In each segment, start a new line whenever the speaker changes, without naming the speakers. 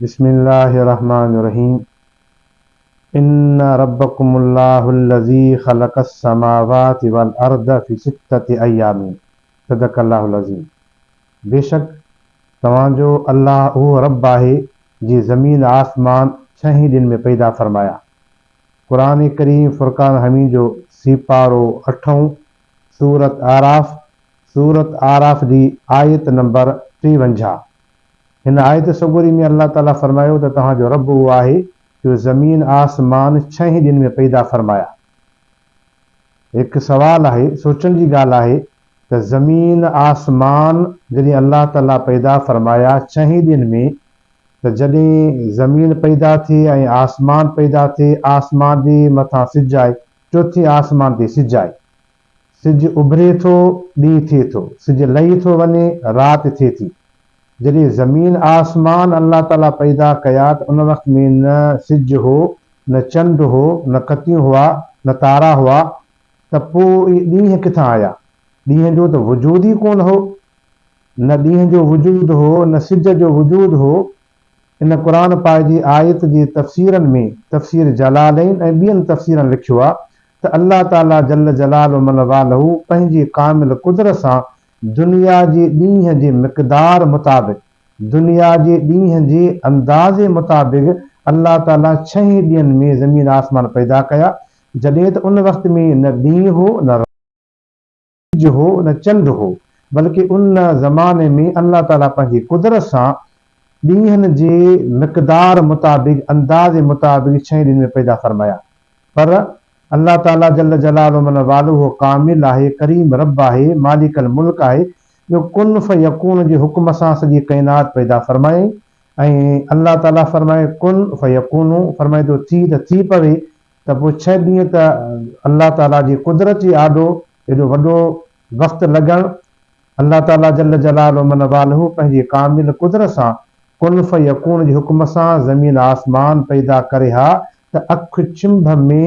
بسم الله الرحمٰن الرحيم ان ربڪم الله الذي خلق السماوات والارض في سته ايام صدق الله العظيم بيشڪ توهان جو الله اهو رب آهي جنهن زمين آسمان ڇهين ڏينهن ۾ پيدا فرمايا. قرآن ڪريم فرقان حميد جو سيپارو اٺون، سورة اعراف، سورة اعراف جي آيت نمبر 53. هن آيت سڳوري ۾ الله تعاليٰ فرمايو ته توهان جو رب اهو آهي جو زمين آسمان ڇهين ڏينهن ۾ پيدا فرمايا. هڪ سوال آهي، سوچڻ جي ڳالهه آهي ته زمين آسمان جڏهن الله تعاليٰ پيدا فرمايا ڇهين ڏينهن ۾ ته جڏهن زمين پيدا ٿئي ۽ آسمان پيدا ٿئي، آسمان جي مٿان سج آهي، چوٿين آسمان تي سج آهي. سج اڀري ٿو، ڏينهن ٿئي ٿو، سج لهي ٿو وڃي، رات ٿئي ٿي. جڏهن زمين آسمان الله تعاليٰ پيدا ڪيا ته ان وقت ۾ نه سج هو، نه چنڊ هو، نه ڪتيون هئا، نه تارا هئا، ته پوء اهي ڏينهن ڪٿان آيا؟ ڏينهن جو ته وجود ئي ڪونه هو. نه ڏينهن جو وجود هو، نه سج جو وجود هو. ان قرآن پاڪ جي آيت جي تفسيرن ۾ تفسير جلالين ۽ ٻين تفسيرن لکيو آ ته الله تعاليٰ جل جلاله من واله پنهنجي ڪامل قدرت سان دنيا جي ڏينهن جي مقدار مطابق، دنيا جي ڏينهن جي اندازي مطابق الله تعاليٰ ڇهين ڏينهن ۾ زمين آسمان پيدا ڪيا، جڏهن ته ان وقت ۾ نه ڏينهن هو نه. سج هو نه چنڊ هو، بلڪه ان زماني ۾ الله تعاليٰ پنهنجي قدرت سان ڏينهن جي مقدار مطابق، اندازي مطابق ڇهين ڏينهن ۾ پيدا فرمايا. پر الله تعاليٰ جل جلاله من واله ڪامل آهي، ڪريم رب آهي، مالڪ الملڪ آهي، جو ڪن فيڪون جي حڪم سان سڄي ڪائنات پيدا فرمايائين ۽ الله تعاليٰ فرمائي ڪن فيڪون فرمائي ٿو ٿي ته ٿي پوي ته پوء ڇهه ڏينهن ته الله تعاليٰ جي قدرت جي آڏو ايڏو وڏو وقت لڳڻ، الله تعاليٰ جل جلاله من واله پنهنجي ڪامل قدرت سان ڪن فيڪون جي حڪم سان زمين آسمان پيدا ڪري ها ته اک ڇنڀ ۾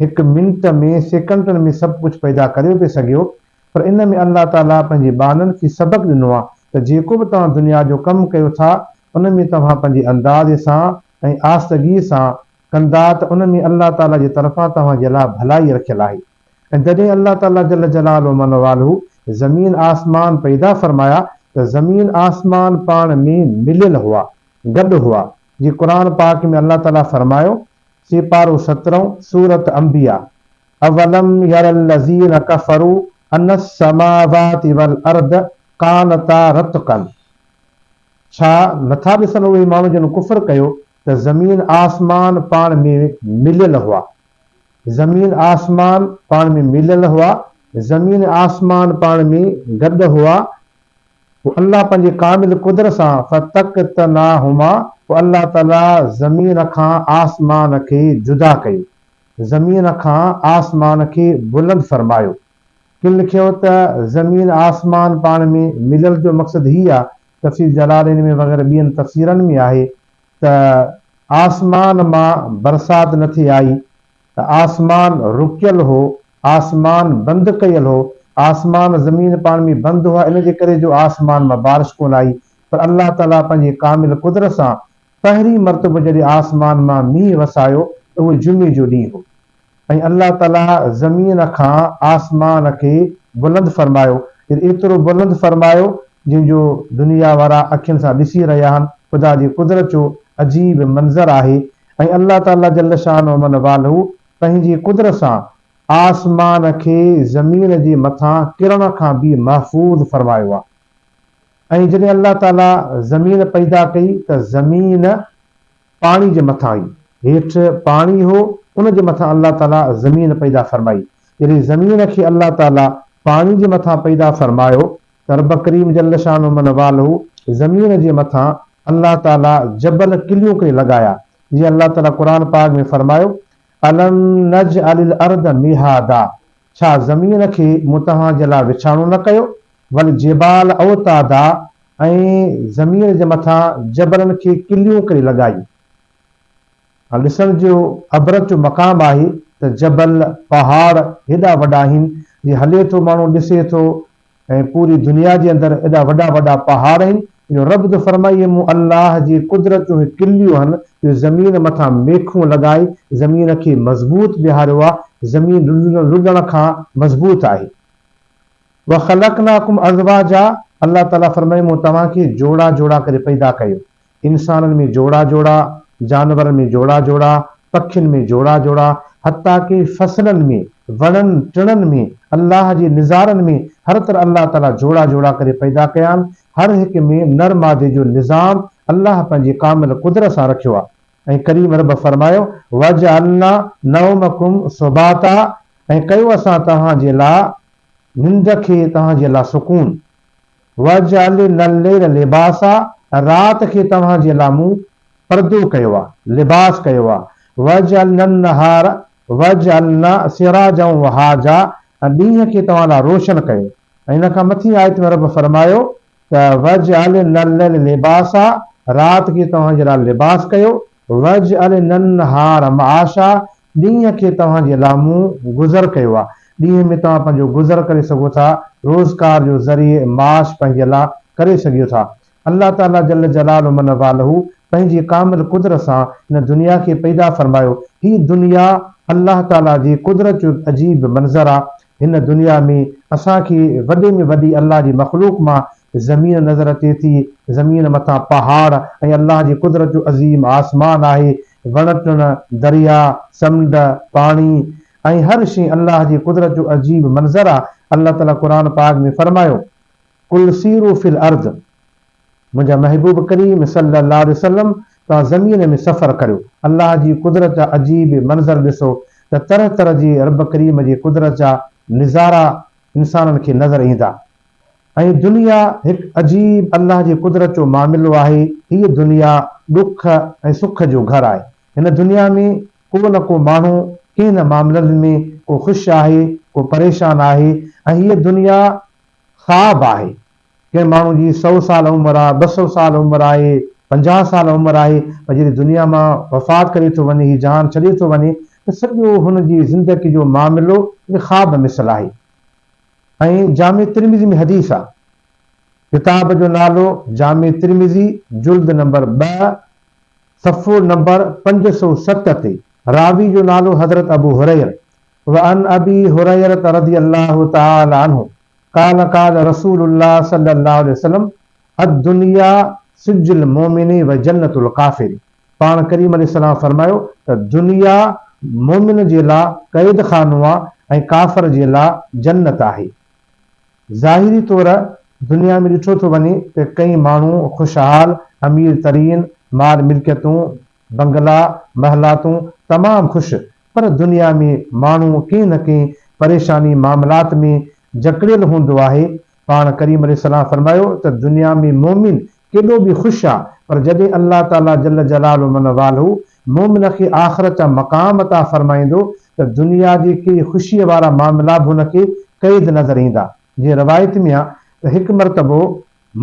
هڪ منٽ ۾ سيڪنڊن ۾ سڀ ڪجهه پيدا ڪريو پئي سگهيو پر ان ۾ الله تعاليٰ پنهنجي ٻانهن کي سبق ڏنو آهي ته جيڪو به توهان دنيا جو ڪم ڪيو ٿا ان ۾ توهان پنهنجي اندازي سان ۽ آستگي سان ڪندا ته ان ۾ الله تعاليٰ جي طرفان توهان جي لاء ڀلائي رکيل آهي ۽ جڏهن الله تعاليٰ جل جلاله من واله زمين آسمان پيدا فرمايا ته زمين آسمان پاڻ ۾ مليل هئا، گڏ هئا، جيئن قرآن پاڪ ۾ الله تعاليٰ فرمايو، سيپارو سترهون، سورة انبياء، اولم ير الذين ڪفروا ان السماوات والارض ڪانتا رتقا. ڇا نٿا ڏسن اهي ماڻهو جن ڪفر ڪيو ته زمين آسمان پاڻ ۾ مليل هئا زمين آسمان پاڻ ۾ مليل هئا زمين آسمان پاڻ ۾ گڏ هئا پوء الله پنهنجي ڪامل قدرت سان فتقتناهما پوء الله تعالي زمين کان آسمان کي جدا ڪيو زمين کان آسمان کي بلند فرمايو ڪن لکيو ته زمين آسمان پاڻ ۾ مليل جو مقصد هي آ، تفسير جلالين ۾ وغيره ٻين تفسيرن ۾ آهي ته آسمان مان برسات نه ٿي آئي ته آسمان رڪيل هو، آسمان بند ڪيل هو، آسمان زمين پاڻ ۾ بند هئا ان جي ڪري جو آسمان مان بارش ڪونه آئي پر الله تعاليٰ پنهنجي ڪامل قدرت سان پهرين مرتبو جڏهن آسمان مان مينهن وسايو ته اهو جمعي جو ڏينهن هو. ۽ الله تعاليٰ زمين کان آسمان کي بلند فرمايو، يعني ايترو بلند فرمايو جنهن جو دنيا وارا اکين سان ڏسي رهيا آهن، خدا جي قدرت جو عجيب منظر آهي ۽ الله تعاليٰ جل شانه من واله پنهنجي قدرت سان آسمان کي زمين جي مٿان ڪرڻ کان به محفوظ فرمايو آهي ۽ جڏهن الله تعاليٰ زمين پيدا ڪئي ته زمين پاڻي جي مٿان هئي، هيٺ پاڻي هو، ان جي مٿان الله تعاليٰ زمين پيدا فرمائي. جڏهن زمين کي الله تعاليٰ پاڻي جي مٿان پيدا فرمايو ته رب ڪريم جل شانه من واله زمين جي مٿان الله تعاليٰ جبل ڪليون ڪري لڳايا، جيئن الله تعاليٰ قرآن پاڪ ۾ فرمايو، الم نجعل الارض مهادا ڇا زمين کي مون توهان جي لاء وڇاڻو نه ڪيو؟ والجبال اوتادا ۽ زمين جي مٿان جبلن کي ڪليون ڪري لڳائي. هاڻ ڏسڻ جو عبرت جو مقام آهي ته جبل، پهاڙ هيڏا وڏا آهن، جي هلي ٿو ماڻهو ڏسي ٿو ۽ پوري دنيا جي اندر ايڏا وڏا وڏا پهاڙ آهن جو رب ٿو فرمائي اهي مون الله جي قدرت جون هي ڪليون آهن جو زمين مٿان ميخون لڳائي زمين کي مضبوط بيهاريو آهي، زمين لڏڻ کان مضبوط آهي. وخلقناڪم ازواجا الله تعاليٰ فرمائي مون توهان کي جوڙا جوڙا ڪري پيدا ڪيو، انسانن ۾ جوڙا جوڙا، جانورن ۾ جوڙا جوڙا، پکين ۾ جوڙا جوڙا، حتيٰ ڪه فصلن ۾، وڻن ٽڻن ۾، الله جي نظارن ۾ هر طرح الله تعاليٰ جوڙا جوڙا ڪري پيدا ڪيا آهن، هر هڪ ۾ نر مادي جو نظام الله پنهنجي ڪامل قدرت سان رکيو آهي ۽ ڪريم رب فرمايو، وجعلنا نومڪم سباتا ۽ ڪيو اسان توهان جي لاء ننڊ کي توهان جي لاء سڪون. وجعلنا الليل لباسا رات کي توهان جي لاء مون پردو ڪيو آ، لباس ڪيو آ. وجعلنا النهار وجعلنا سراجا وهاجا ۽ ڏينهن کي توهان لاء روشن ڪيو. ۽ ان کان مٿين آيت ۾ رب فرمايو ته وجعلنا الليل لباسا رات کي توهان جي لاء لباس ڪيو، وجعلنا النهار معاشا ڏينهن کي توهان جي لاء مون گذر ڪيو آ، ڏينهن ۾ توهان پنهنجو گذر ڪري سگهو ٿا، روزگار جو ذريعي معاش پنهنجي لاء ڪري سگهيو ٿا. الله تعاليٰ جل جلاله من واله پنهنجي ڪامل قدرت سان هن دنيا کي پيدا فرمايو. هي دنيا الله تعاليٰ جي قدرت جو هڪ عجيب منظر آ. هن دنيا ۾ اسان کي وڏي ۾ وڏي الله جي مخلوق مان زمين نظر اچي ٿي، زمين مٿان پهاڙ ۽ الله جي قدرت جو عظيم آسمان آهي، وڻ ٽڻ، درياء، سمنڊ، پاڻي ۽ هر شيء الله جي قدرت جو عجيب منظر آ. الله تعاليٰ قرآن پاڪ ۾ فرمايو. قل سيروا في الارض منهنجا محبوب ڪريم صلّي الله عليه وسلّم توهان زمين ۾ سفر ڪريو الله جي قدرت جا عجيب منظر ڏسو ته طرح طرح جي رب ڪريم جي قدرت جا نظارا انسانن کي نظر ايندا ۽ دنيا هڪ عجيب الله جي قدرت جو معاملو آهي هيء دنيا ڏک ۽ سک جو گهر آهي هن دنيا ۾ ڪو نه ڪو ماڻهو ڪنهن نه معاملن ۾ ڪو خوش آهي ڪو پريشان آهي ۽ هيء دنيا خواب آهي. ڪنهن ماڻهو جي سئو سال عمر آ، 200 سال عمر آهي، 50 سال عمر آهي پر جڏهن دنيا مان وفات ڪري ٿو وڃي، هي جهان ڇڏي ٿو وڃي ته سڄو هن جي زندگي جو معاملو هڪ خواب مثل آهي. ۽ جامع ترمذي ۾ حديث آ. ڪتاب جو نالو جامع ترمذي جلد نمبر ٻه صفحو نمبر 507 تي راوي جو نالو حضرت ابو هريره وعن ابي هريرة رضي الله تعالي عنه قال قال رسول الله صلي الله عليه وسلم الدنيا سج المؤمن وجنة الڪافر پاڻ ڪريم عليه السلام فرمايو ته دنيا مؤمن جي لا قيد خانو آ ۽ ڪافر جي لا جنت آهي. ظاهري طور دنيا ۾ ڏٺو ٿو وڃي ته ڪئين ماڻهو خوشحال، امير ترين، مال ملڪيتون، بنگلا، محلاتون، تمام خوش پر دنيا ۾ ماڻهو ڪنهن نه ڪنهن پريشاني معاملات ۾ جڪڙيل هوندو آهي، پاڻ ڪريم عليه السلام فرمايو ته دنيا ۾ مؤمن ڪيڏو به خوش آ پر جڏهن الله تعاليٰ جل جلاله من واله مؤمن کي آخرت جا مقام عطا فرمائيندو ته دنيا جي ڪي خوشيء وارا معاملا به هن کي قيد نظر ايندا جيئن روايت ۾ آ ته هڪ مرتبو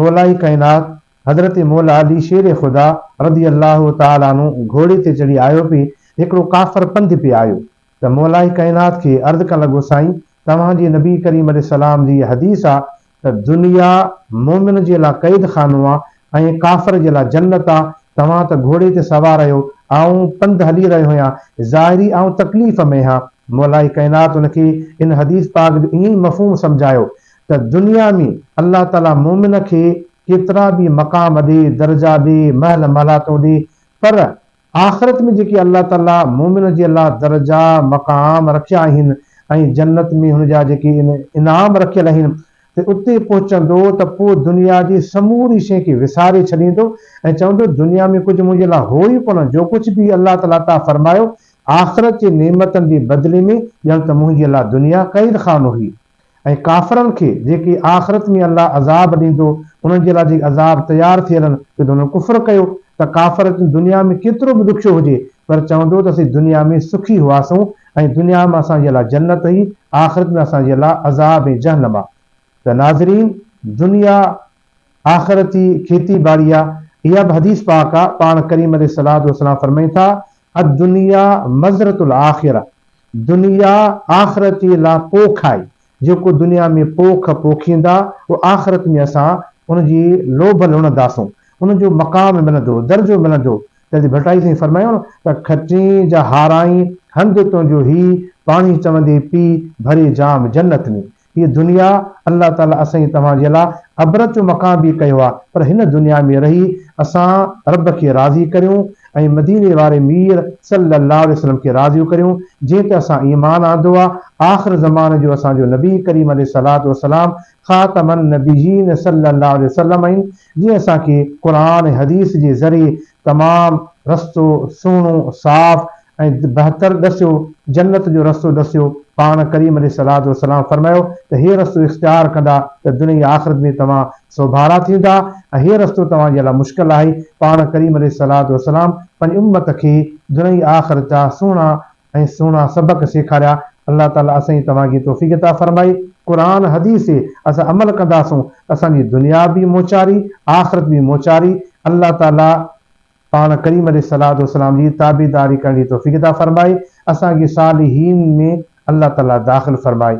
مولائي ڪائنات حضرت مولا علي شير خدا رضي الله تعالٰي عنه گهوڙي تي چڙهي آيو پئي، هڪڙو ڪافر پنڌ پئي آيو ته مولائي ڪائنات کي عرض ڪرڻ لڳو سائين توهان جي نبي ڪريم عليه السلام جي هيء حديث آ ته دنيا مؤمن جي لاء قيد خانو آ ۽ ڪافر جي لاء جنت آ، توهان ته گهوڙي تي سوار آهيو، آئون پنڌ هلي رهيو هيان، ظاهري آئون تڪليف ۾ هان. مولائي ڪائنات ان کي ان حديث پاڪ جو ائين ئي مفهوم سمجهايو ته دنيا ۾ الله تعاليٰ مؤمن کي ڪيترا به مقام ڏي، درجا ڏي، محل محلاتون ڏي، پر آخرت ۾ جيڪي الله تعاليٰ مؤمن جي لاء درجا، مقام رکيا آهن ۽ جنت ۾ هن جا جيڪي انعام رکيل آهن ته اتي پهچندو ته پوء دنيا جي سموري شيء کي وساري ڇڏيندو ۽ چوندو دنيا ۾ ڪجهه منهنجي لاء هو ئي ڪونه جو ڪجهه به الله تعاليٰ عطا فرمايو آخرت جي نعمتن جي بدلي ۾ ڄڻ ته منهنجي لاء دنيا قيد خانو هئي. ۽ ڪافرن کي جيڪي آخرت ۾ الله عذاب ڏيندو انهن جي لاء جيڪي عذاب تيار ٿيل آهن ڇو ته انهن ڪفر ڪيو ته ڪافر دنيا ۾ ڪيترو به ڏکيو هجي پر چوندو ته اسين دنيا ۾ سکي هئاسون ۽ دنيا ۾ اسان جي لاء جنت هئي آخرت ۾ اسان جي لاء عذاب ۽ جهنم آ ته ناظرين دنيا آخرت جي کيتي باڙي آ اها به حديث پاڪ آ پاڻ ڪريم عليه الصلوة والسلام فرمائين ٿا الدنيا مزرة الاخرة دنيا آخرت جي لا پوک آهي، جيڪو دنيا ۾ پوک پوکيندا اهو آخرت ۾ اسان ان جي لوڀ لڻنداسون، ان جو مقام ملندو، درجو ملندو. تنهن تي ڀٽائي سائين فرمايو نه ته کٽين جا هارائين، هنڌ تنهنجو هي، پاڻهي چوندي پي، ڀري جام جنت ۾. هيء دنيا الله تعاليٰ اسان ۽ توهان جي لاء عبرت جو مقام به ڪيو آهي پر هن دنيا ۾ رهي اسان رب کي راضي ڪريون ۽ مديني واري مير صلّي اللّٰه عليه وسلّم کي راضي ڪريون جنهن تي اسان ايمان آندو آهي آخر زماني جو اسان جو نبي ڪريم عليه الصلوة والسلام خاتم النبيين صلّي اللّٰه عليه وسلّم آهن جنهن اسان کي قرآن ۽ حديث جي ذريعي تمام رستو سهڻو صاف ۽ بهتر ڏسيو، جنت جو رستو ڏسيو، پاڻ ڪريم عليه الصلوة والسلام فرمايو ته هي رستو اختيار ڪندا ته دنيا ۽ آخرت ۾ توهان سوڀارا ٿيندا ۽ هي رستو توهان جي لاء مشڪل آهي، پاڻ ڪريم عليه الصلوة والسلام پنهنجي امت کي دنيا ۽ آخرت جا سهڻا ۽ سهڻا سبق سيکاريا، الله تعالي اسان ۽ توهان کي توفيق عطا فرمائي، قرآن حديث تي اسان عمل ڪنداسون ته اسان جي دنيا به موچاري آخرت به موچاري، الله تعالي پاڻ ڪريم عليه الصلوة والسلام جي تابعداري ڪرڻ جي توفيق عطا فرمائي، اسان کي صالحين ۾ الله تعالي داخل فرمائي.